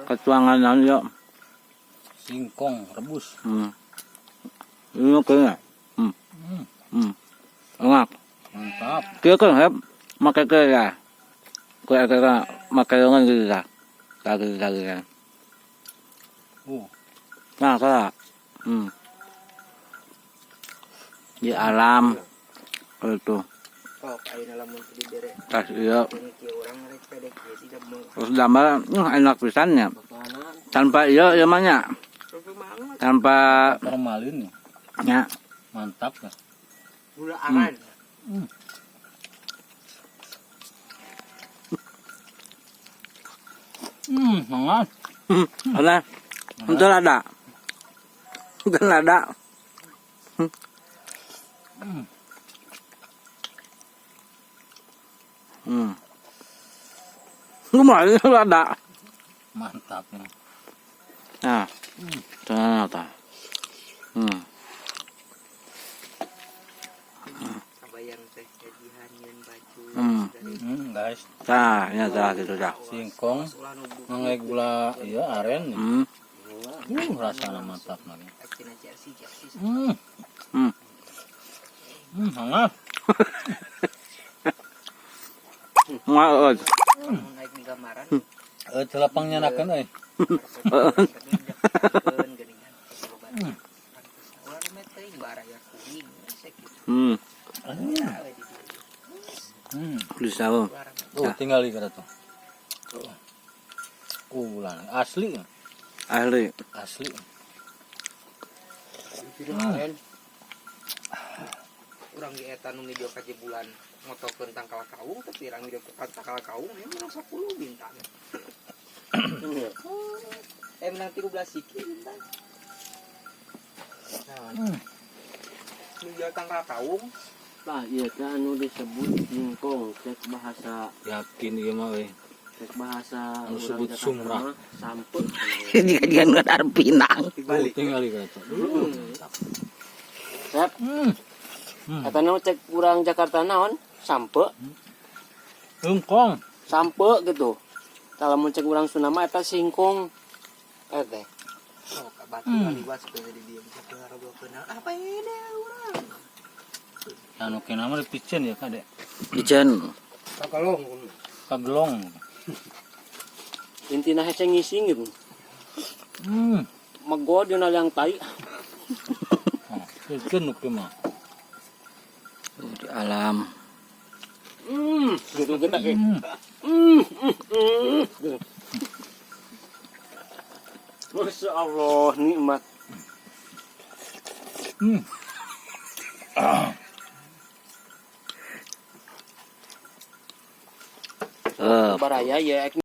Ketuangan naon yo. Singkong rebus. Ini oke ya. Enak. Mantap. Kieu kan hep make ke ya. Kue ke make lengan gitu ya. Lagi lagi ya. Nah, salah. Di alam itu. Oh, ayeuna lamun teu dibere. Tas iya. Kieu urang rek pede kieu sih da moal. Terus damar enak pisannya. Tanpa iya ieu mah nya. Tanpa Formalin ya. Nya. Mantap ya. Gula aren. Mangan. Ada. Untuk ada. Untuk ada. Lu mau ada. Mantap ya. Nah. Ternyata. Kabayang teh jajihan nyeun baju. Guys. Nah, ya dah gitu dah. Singkong ngangge gula iya aren. Rasana mantap lagi. Hangat. Mau. Naik di gambaran. Celapang nyanakeun euy. Bisa lo. Oh, tinggal di tuh. Ulan asli. Asli. Asli. Urang di eta nu video kajebulan motokeun tangkal kaung tapi urang video tangkal kaung ya menang 10 bintang. Menang 13 siki bintang. Nah. Video tangkal kaung. Nah, iya teh anu disebut singkong cek bahasa Yakin ieu mah euy. Cek bahasa Anu sebut sumrah. Sampe. Jika nu arep pinang. Oh, tinggal di tuh. Sep. Eta nu cek urang Jakarta naon? Sampe. Singkong. Sampe gitu. Kalau mun cek urang Sunda mah eta singkong. Eta teh. Oh, batu kaliwat supaya di dieu bisa ngarobrolkeun apa ini urang. Anu kena mah dipicen ya kade. Pijen. Kakalong. Kagelong. Intina hese ngising gitu. Mego dina liang tai. Oh, picen nu mah. Di alam. Gitu kita kayak. Gitu. Masya Allah, nikmat. Baraya ya.